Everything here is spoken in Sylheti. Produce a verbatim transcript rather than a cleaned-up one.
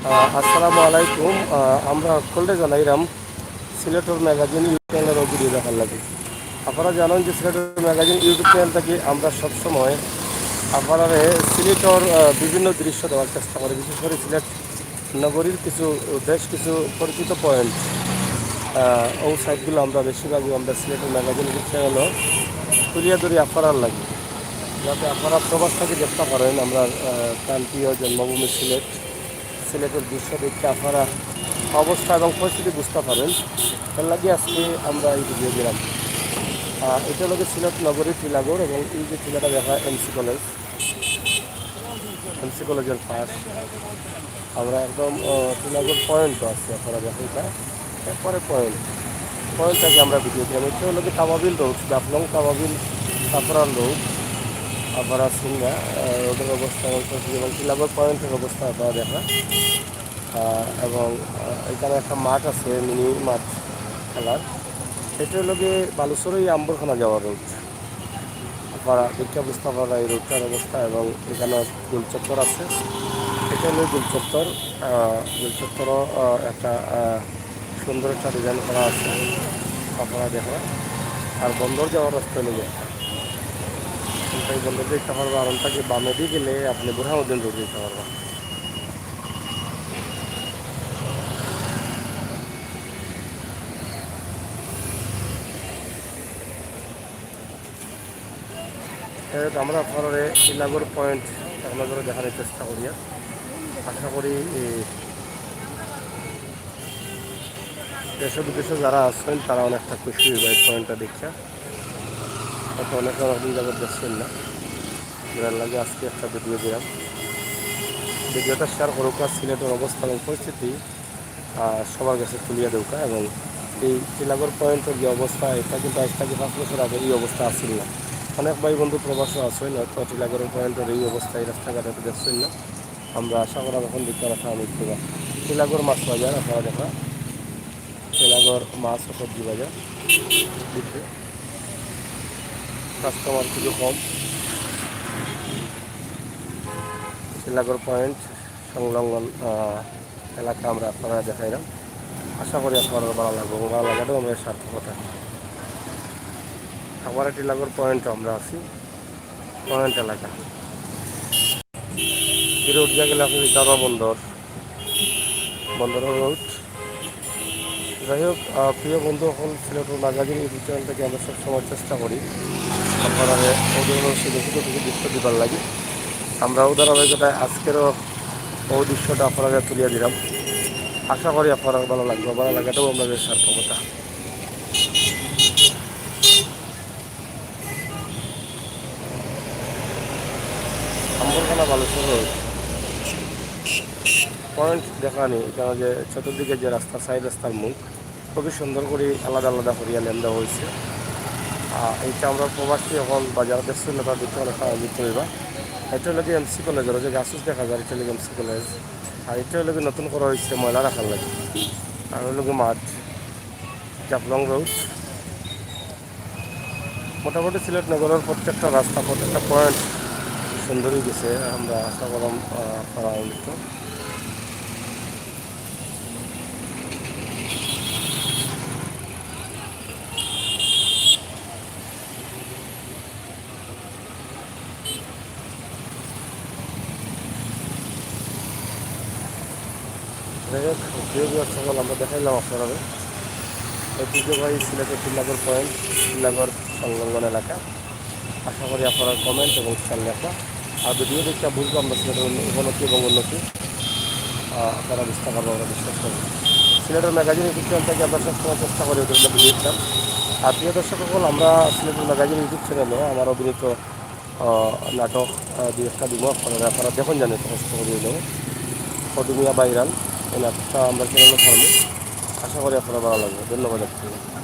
আহ, আসসালামু আলাইকুম। আহ, আমরা সকলরে জানাইরাম সিলেটর ম্যাগাজিন YouTube চ্যানেলর ভিডিও দেখার লাগি। আপনারা জানেন যে সিলেটর ম্যাগাজিন YouTube চ্যানেল থাকি আমরা সবসময় আপনারারে সিলেটর, আহ, বিভিন্ন দৃশ্য দেওয়ার চেষ্টা করি, বিশেষ করে সিলেট নগরীর কিছু, বেশ কিছু পরিচিত পয়েন্ট, আহ, ও সাইটগুলো আমরা বেশিরভাগই আমরা সিলেটর ম্যাগাজিন YouTube চ্যানেলও তুলিয়া ধরি আপনারার লাগি, যাতে আপনারা প্রবাস থাকি দেখতে পারেন আমরা, আহ, প্রান্তীয় জন্মভূমি সিলেট, সিলেটর দৃশ্য দেখে আপনারা অবস্থা এবং পরিস্থিতি বুঝতে পারেন। এর লাগি আজকে আমরা এই ভিডিও দিলাম। আহ, এটা হলো গিয়ে সিলেট নগরীর টিলাগড় এবং এই যে টিলাটা দেখা এমসি কলেজ, এমসি কলেজের পাশ। আমরা একদম, আহ, টিলাগড় পয়েন্ট আছে, আপনারা দেখেন এটা, একবারে পয়েন্ট, পয়েন্ট থেকে আমরা ভিডিও দিলাম। এটা হলো কি তাবাবিল রোড, জাফলং তাবাবিল কাফরান রোড, আপনারা সিংহা, আহ, রোডের অবস্থা এবং টিলাগড় পয়েন্টের অবস্থা আপনারা দেখা। আহ, এবং, আহ, এখানে একটা মাঠ আছে, মিনি মাঠ খেলার। এটা হলো গিয়ে বালুচরই আম্বরখানা যাওয়ার রোড। আপনারা দেখে বুঝতে পাররা এই রোডটার অবস্থা। এবং এখানে গোল চত্বর আছে, এটা হলো গোল চত্বর। আহ, গোল চত্বরও, আহ, একটা, আহ, সুন্দর একটা ডিজাইন করা আছে, আপনারা দেখো। আর বন্দর যাওয়ার রাস্তা হলো গিয়ে, এই বন্দর দিয়ে দিতে পারবো। আর ওখান থেকে বামেদি গেলে আপনি বুরহানুদ্দিন রোড দিতে পারবেন। আমরা আপনারারে টিলাগড় পয়েন্ট আপনারারে দেখানোর চেষ্টা করি। আর আশা করি এই দেশে বিদেশে যারা আছেন তারা অনেকটা খুশি হইবা এই পয়েন্টটা দেখিয়া। হয়তো অনেকে অনেকদিন যাবত দেখছেন না, এর লাগি আজকে একটা ভিডিও দিলাম। ভিডিওটা শেয়ার করুক আর সিলেটের অবস্থা এবং পরিস্থিতি, আহ, সবার কাছে তুলিয়া দেউকা। এবং এই টিলাগড় পয়েন্টের যে অবস্থা, এটা কিন্তু আজ থেকে পাঁচ বছর আগে এই অবস্থা আসিল না। অনেক ভাই বন্ধু প্রবাসে আছেন, হয়তো টিলাগড় পয়েন্টের এই অবস্থা, এই রাস্তাঘাট হয়তো দেখছেন না। আমরা আশা করা যখন দেখতে পারতাম আমি একটু টিলাগড় মাছ বাজার, আপনারা দেখা টিলাগড় মাছ ও সবজি বাজার, কাস্টমার কিছু কম। টিলাগড় পয়েন্ট সংলগ্ন, আহ, এলাকা আমরা আপনারা দেখাইলাম। আশা করি আপনারা ভালো লাগবে এবং ভালো লাগাটাও আমরা সার্থকতা। আবার টিলাগড় পয়েন্ট আমরা আছি, পয়েন্ট এলাকা। এই রোড দিয়ে গেলে আপনি ইটাবা বন্দর, বন্দর রোড। যাই হোক, আহ, প্রিয় বন্ধু সকল, সিলেটের ম্যাগাজিন YouTube চ্যানেল থেকে আমরা সবসময় চেষ্টা করি আপনারা ওদের সুন্দর সুন্দর কিছু দৃশ্য দিবার লাগি। আমরাও ধারাবাহিকতায় আজকেরও ওই দৃশ্যটা আপনারা তুলিয়া দিলাম। আশা করি আপনারা ভালো লাগবে, ভালো লাগাটাও আমরা বেশ সার্থকতা। আম্বরখানা বালুচর রোড পয়েন্ট দেখানি, এখানে যে চতুর্দিকে যে রাস্তা, সাইড রাস্তার মুখ খুবই সুন্দর করে আলাদা আলাদা করিয়া লেন দেওয়া হয়েছে। আর এইটা আমরা প্রবাসী এখন বাজার দেখছি না, তার দিকে অনেকটা আয়োজিত হইবা। এটা হলো কি এমসি কলেজ, ওরা যে গাছ দেখা যায়, এটা হলো এমসি কলেজ। আর এটা হলো কি নতুন করা হয়েছে ময়লা রাখার লাগি। আর হলো কি মাঠ, জাফলং রোড। মোটামুটি সিলেট নগরের প্রত্যেকটা রাস্তা, প্রত্যেকটা পয়েন্ট সুন্দর হয়ে গেছে। আমরা আশা করলাম, আহ, আপনারা আনন্দিত। যাই হোক, প্রিয় ভিউয়ার সকল, আমরা দেখাইলাম আপনারা ঐতিহ্যবাহী সিলেটের টিলাগড় পয়েন্ট, টিলাগড় সংলগ্ন এলাকা। আশা করি আপনারা কমেন্ট এবং শেয়ার লেখা আর ভিডিও দেখে বুঝবো আমরা সিলেটের উন্ন-, অবনতি এবং উন্নতি, আহ, আপনারা বুঝতে পারবো, আমরা বিশ্বাস করি। সিলেটের ম্যাগাজিন YouTube চ্যানেল থেকে আমরা সবসময় চেষ্টা করি ওদের মধ্যে ভিডিও দিতাম। আর প্রিয় দর্শক সকল, আমরা সিলেটের ম্যাগাজিন YouTube চ্যানেলও আমার অভিনীত আহ, নাটক, আহ, দুই একটা দিব, আপনারা, আপনারা দেখুন জানি কষ্ট করি হইলেও। ফটুমিয়া বাইরান, এই নাটকটা আমরা চ্যানেলে ছাড়বো। আশা করি আপনারা ভালো লাগবে। ধন্যবাদ আপনাদের।